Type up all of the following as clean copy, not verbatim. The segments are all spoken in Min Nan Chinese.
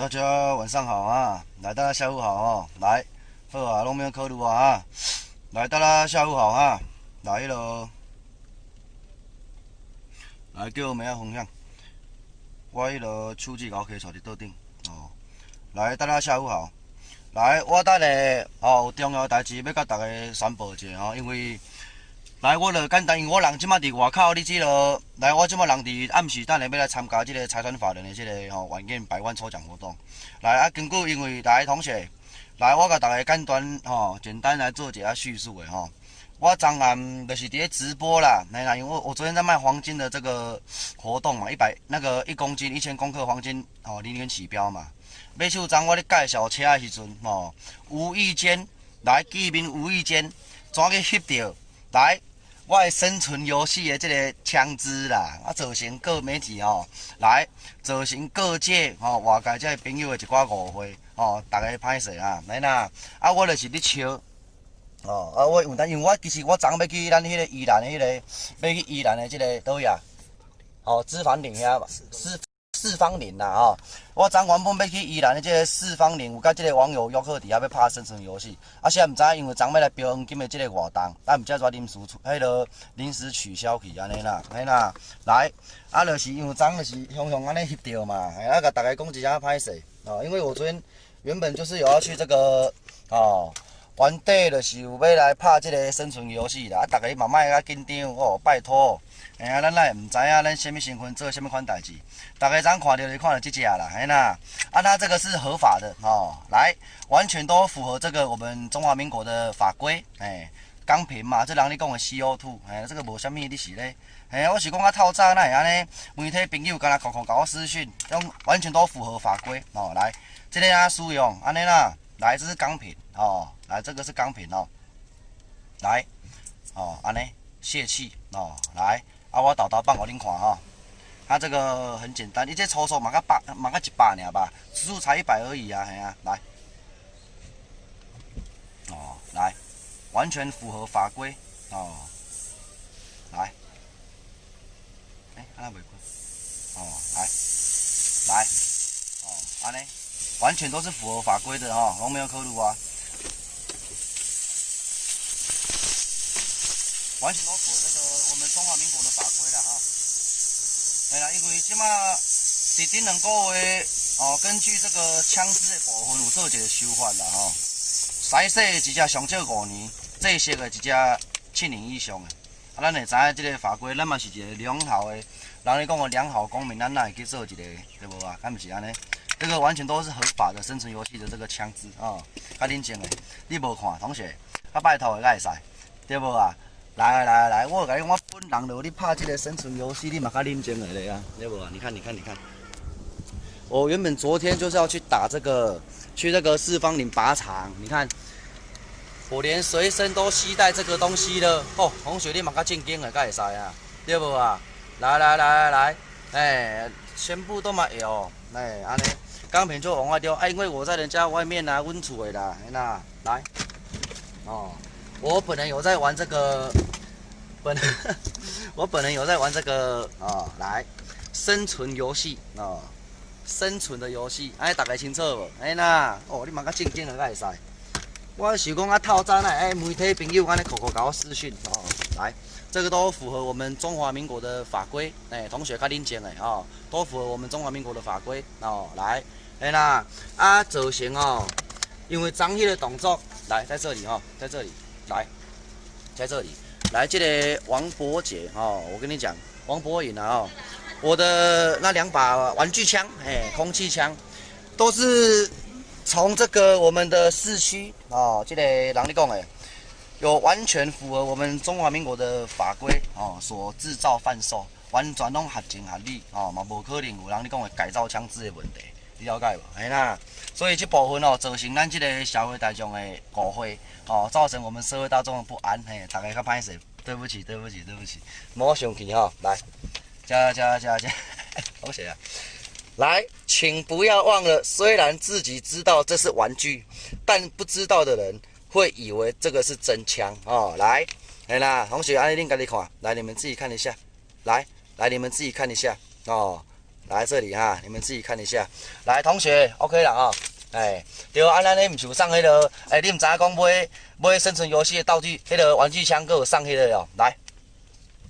大家晚上好啊！來，大家下午好哦！來，好啊，攏免考慮啊！來，大家下午好啊！來囉，來叫妹仔分享，我彼个手機共我揢佇桌頂哦。來，大家下午好。來，我等下哦有重要代誌欲共大家宣布一下吼，因為來我就簡單，因為我人這馬佇外口，你知囉。來，我這馬人佇暗時等下欲來參加這个財團法人的這个吼晚宴百萬抽獎活動。來啊，根據因為來同學，來我共大家簡單吼，簡單來做一下敘述的吼。我昨暗就是佇咧直播啦，來啦，因為我昨天在賣黃金的這個活動嘛，100那個1公斤1000公克黃金哦，0元起標嘛。買手昨我咧介紹車的時陣吼，無意間來見面，無意間怎去翕著來我的生存遊戲的這個槍支啦，啊造成各媒體吼來造成各界吼外界這个朋友的一寡誤會吼，逐家歹勢啊，來啦，啊我就是咧笑。哦，啊，我有當，因為我其實我昨昏欲去咱彼个宜蘭的彼个，欲去宜蘭的這个佗位啊？哦，脂肪嶺遐四方嶺啦吼。我昨原本欲去宜蘭的這个四方嶺，有佮這个網友約好佇遐欲拍生存遊戲，啊，啥毋知因為昨欲來標黃金的這个活動，啊，毋知怎臨時彼囉臨時取消去按呢啦，嘿啦，來，啊，就是因為昨就是雄雄按呢翕著嘛，啊，共大家講一聲歹勢，哦，因為我昨天原本就是有要去這個，哦。原底就是有欲來拍這个生存遊戲啦，啊，逐家嘛莫遐緊張哦，拜託，嘿啊，咱哪會毋知影咱啥物身份做啥物款代誌？逐家昨看著就看著這隻啦，嘿啦，啊，它這個是合法的哦，來，完全都符合這個我們中華民國的法規，哎，鋼瓶嘛，這人咧講的 CO2，嘿，這個無啥物你是咧，嘿，我是講較透早哪會按呢？媒體朋友敢若扣扣共我私訊，攏完全都符合法規哦，來，這个按怎使用，按呢啦，來，這是鋼瓶哦。來，這個是鋼瓶哦，來，哦，按呢，泄氣哦，來，啊，我沓沓放予恁看吼，它這個很簡單，你這粗數嘛才百，嘛才100爾吧，時速才100而已啊，嘿啊，來，哦，來，完全符合法規哦，來，欸，按呢袂關，哦，來，來，哦，按呢，完全都是符合法規的哦，攏沒有考慮啊。完全都符合這個我們中華民國的法規啦，哈。對啦，因為這馬佇頂兩個月哦，根據這個槍支的部分有做一個修法啦，吼。篩洗一隻上少5年，正式的一隻7年以上的。啊，咱會知影這個法規，咱嘛是一個良好的，人咧講的良好公民，咱哪會去做一個，對無啊？敢毋是按呢？這個完全都是合法的生存遊戲的這個槍支哦，較冷靜的，你無看，同學，較拜託的敢會使，對無啊？來來來，我共你講，我本人就咧拍這個生存遊戲，你嘛較冷靜的咧啊，對無啊？你看，你看，你看，我原本昨天就是要去打這個，去這個四方嶺靶場，你看，我連隨身都攜帶這個東西了。哦，同學你嘛較正經的，敢會使啊？對無啊？來來來來來，欸，全部都嘛有，欸，按呢，鋼瓶就往外丟，啊，因為我在人家外面啊，阮厝的啦，那來，哦。我本人有在玩這個，我本人有在玩這個啊，來生存遊戲啊，生存的遊戲，哎，大家清楚無？哎那，哦，你嘛較正經的，敢會使？我想講啊，透早那哎，媒體朋友按呢扣扣共我私訊哦，來，這個都符合我們中華民國的法規，哎，同學較冷靜的哦，都符合我們中華民國的法規哦，來，哎那啊，造成哦，因為昨彼個動作，來，在這裡哈，在這裡。來，在這裡，來這個王伯杰哦，我跟你講，王博穎啊哦，我的那兩把玩具槍，哎，空氣槍，都是從這個我們的市區哦，這個人咧講的，有完全符合我們中華民國的法規哦，所製造販售，完全攏合情合理哦，嘛無可能有人咧講的改造槍支的問題，你了解無？嘿啦，所以這部分哦，造成咱這個社會大眾的誤會。哦，造成我們社會大眾的不安，嘿，大家較歹勢，對不起，對不起，對不起，莫生氣哈，來，加加加加，好寫啊，來，請不要忘了，雖然自己知道這是玩具，但不知道的人會以為這個是真槍哦。來，來啦，同學，按呢恁家己看，來，你們自己看一下，來，來，你們自己看一下哦。來這裡哈，你們自己看一下。來，同學，OK 啦啊。哎，對啊，咱咧毋是有送彼个，欸，你毋知影講買買生存遊戲的道具，彼个玩具槍，閣有送彼个哦，來，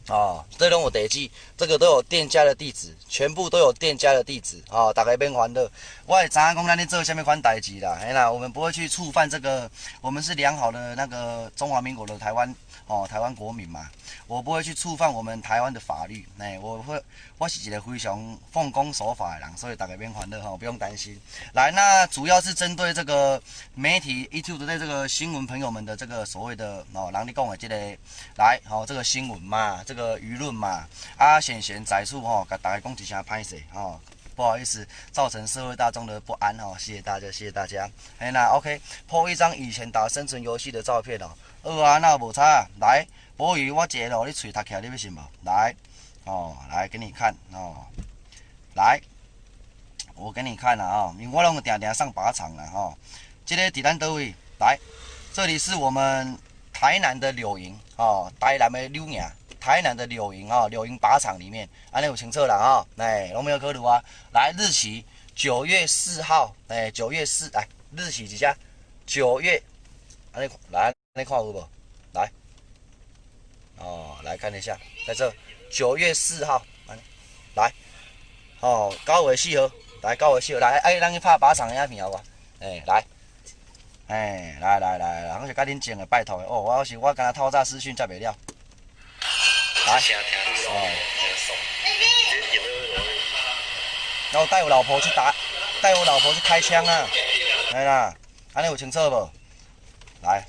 哦，這攏有地址，這個都有店家的地址，全部都有店家的地址，哦，大家免煩惱。我會知影講咱咧做啥物款代誌啦，嘿啦，我們不會去觸犯這個，我們是良好的那個中華民國的台灣，哦，台灣國民嘛，我不會去觸犯我們台灣的法律，哎，我會，我是一個非常奉公守法的人，所以大家免煩惱吼，不用擔心。來，那主要是針對這個媒體 YouTube 的這個新聞朋友們的這個所謂的哦，人咧講的這個，來，吼，這個新聞嘛，這個輿論嘛，啊，賢賢在此吼，共大家講一聲歹勢吼。不好意思，造成社會大眾的不安哦，謝謝大家，謝謝大家。哎，那 OK，po 一張以前打生存遊戲的照片哦。好啊，那無差。來，博宇，我一個咯，你喙讀起來，你欲信無？來，哦，來給你看哦，來，我給你看啦啊，因為我攏定定上靶場啦吼。這個佇咱佗位？來，這裡是我們台南的柳營哦，台南的柳營。台南的柳營啊，柳營靶場裡面，按呢有清楚啦啊，哎，攏沒有可魯啊。來，日期9月4號，哎，九月四，來，日期佇遮？九月，按呢來，你看有無？來，哦，來看一下，在這九月四號，來，哦，九月四號，來九月四號，來，哎，咱去拍靶場的影片好無？哎，來，哎，來來來來，我是共恁整的，拜託的哦，我是我敢若透早視訊接袂了。來，哦，然後帶我老婆去打，帶我老婆去開槍啊！來啦，按呢有清楚無？來，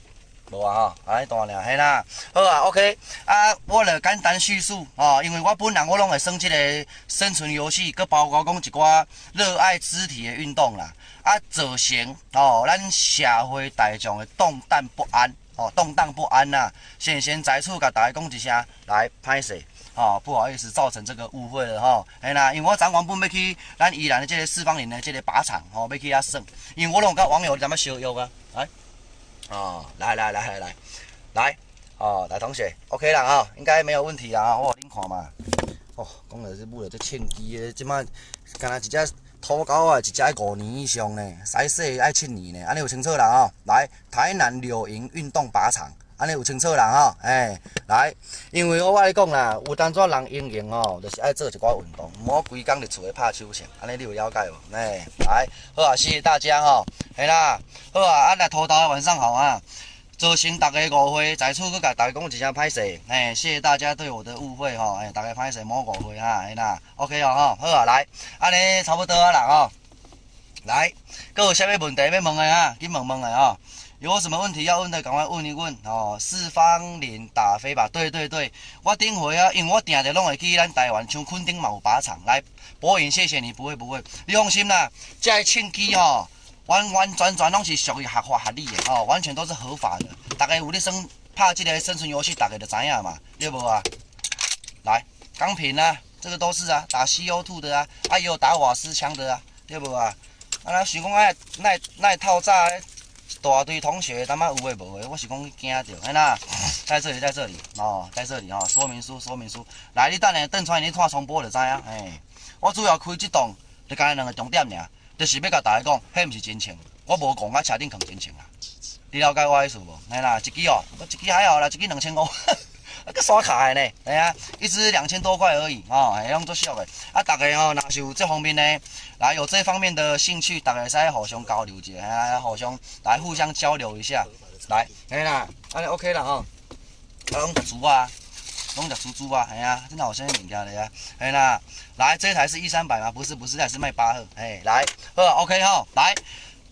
無啊吼，按呢大爾，嘿啦，好啊，OK，啊，我就簡單敘述吼，因為我本人我攏會耍這個生存遊戲，閣包括講一寡熱愛肢體的運動啦，啊，造成吼咱社會大眾的動盪不安。哦，動盪不安呐！先先在此共大家講一聲，來歹勢，吼，不好意思造成這個誤會了吼。嘿啦，因為我昨原本欲去咱宜蘭的這個四方林的這個靶場，吼，欲去遐耍，因為我攏有佮網友踮遐相約啊。來，哦，來來來來來，來，哦，來同學，OK 啦吼，應該沒有問題啦，我予恁看嘛。哦，講的這買著這銃機的，這擺敢若一隻土狗仔，一隻愛5年以上呢，使細愛7年呢，按呢有清楚啦吼。來，台南柳營運動靶場，按呢有清楚啦吼。哎，來，因為我愛講啦，有當陣人英雄吼，就是愛做一寡運動，毋好規工佇厝內拍手槍，按呢你有了解無？哎，來，好啊，謝謝大家吼。嘿啦，好啊，啊來塗豆晚上好啊。造成大家誤會，在此閣共大家講一聲歹勢，嘿，謝謝大家對我的誤會吼，哎，大家歹勢，莫誤會哈，嘿啦，OK 哦吼，好啊，來，按呢差不多啊啦吼，來，閣有啥物問題欲問的啊？緊問問的吼，有什麼問題要問的，趕快問一問哦。四方林打飛靶，對對對，我頂回啊，因為我定定攏會去咱台灣，像墾丁嘛有靶場，來，博穎，謝謝你，不會不會，你放心啦，這个槍支吼，完完全全攏是屬於合法合理的哦，完全都是合法的。大家有咧耍拍這個生存遊戲，大家就知影嘛，對無啊？來，鋼瓶啊，這個都是啊，打 CO2 的啊，啊也有打瓦斯槍的啊，對無啊？啊，咱想講愛那那透早一大堆同學，他媽有的無的，我是講驚著，嘿啦，在這裡，在這裡哦，在這裡哦，說明書，說明書。來，你等下鄧傳你看重播就知影。嘿，我主要開這檔，就干焦兩個重點爾。就是欲共大家講，彼毋是真槍，我無戇甲車頂囥真槍啊！你了解我意思無？嘿啦，一支哦，一支還好啦，一支2500，啊，閣刷卡的呢，嘿啊，一支2000多塊而已，哦，嘿，攏足俗的。啊，大家吼，若是有這方面的，來有這方面的興趣，大家會使互相交流一下，嘿，互相來互相交流一下，來，嘿啦，按呢 OK 啦吼，啊，攏食豬啊。攏食豬豬啊，嘿啊，真的好啥物物件咧啊，嘿啦，來，這台是1300嗎？不是，不是，這台是邁巴赫，嘿，來，好，OK 吼，來，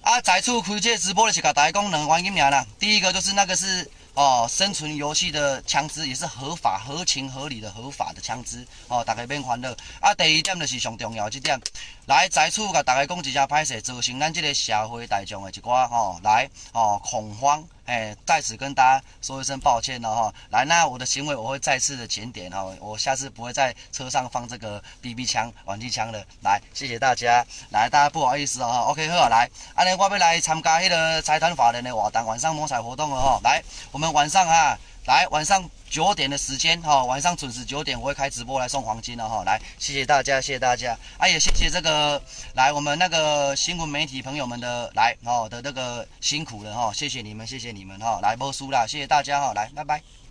啊，在此開這個直播就是共大家講兩個原因爾啦。第一個就是那個是哦，生存遊戲的槍支也是合法、合情、合理的合法的槍支哦，大家免煩惱。啊，第二點就是上重要這點，來在此共大家講一聲歹勢，造成咱這個社會大眾的一寡吼，來哦恐慌。哎，在此跟大家說一聲抱歉了哈。來，那我的行為我會再次的檢點哈，我下次不會在車上放這個 BB 槍、玩具槍了。來，謝謝大家。來，大家不好意思哦。OK，好，來，按呢我欲來參加彼個財團法人的活動，晚上摸彩活動了哈。來，我們晚上啊，來，晚上九點的時間哈，晚上準時九點我會開直播來送黃金了哈。來，謝謝大家，謝謝大家，啊也謝謝這個來我們那個新聞媒體朋友們的來哦的那個辛苦了哈，謝謝你們，謝謝你們哈。來，無事啦，謝謝大家哈，來，拜拜。